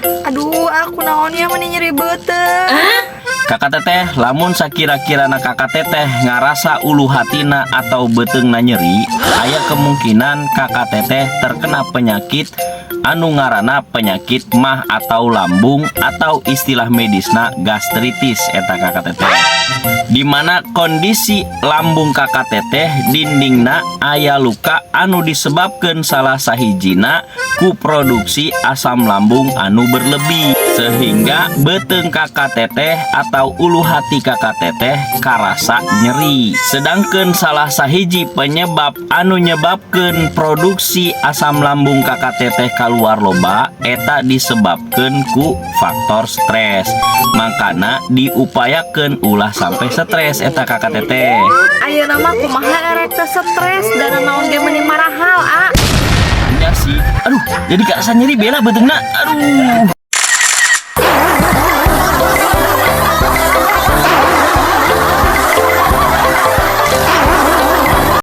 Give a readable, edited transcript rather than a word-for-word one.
Aduh, aku naon ya, meni nyeri beuteung. Kakak Teteh, lamun sakira-kirana Kakak Teteh ngarasa ulu hatina atau beuteungna nyeri, aya kemungkinan Kakak Teteh terkena penyakit anu ngaranna penyakit maag atau lambung atau istilah medisna gastritis eta, Kakak Teteh. Dimana kondisi lambung Kakak Teteh dindingna aya luka anu disebabkan salah sahijina ku produksi asam lambung anu berlebih, sehingga beuteung Kakak Teteh atau ulu hati Kakak Teteh karasa nyeri. Sedangkan salah sahiji penyebab anu nyebabkan produksi asam lambung Kakak Teteh keluar loba eta disebabkan ku faktor stres. Makana diupayakan ulah sampai stres eta, Kakak Teteh. Ayeuna mah kumaha erek teu stres dan naon ge meni marahal, ah. Ya sih, aduh, jadi karasa nyeri bela beuteungna, aduh.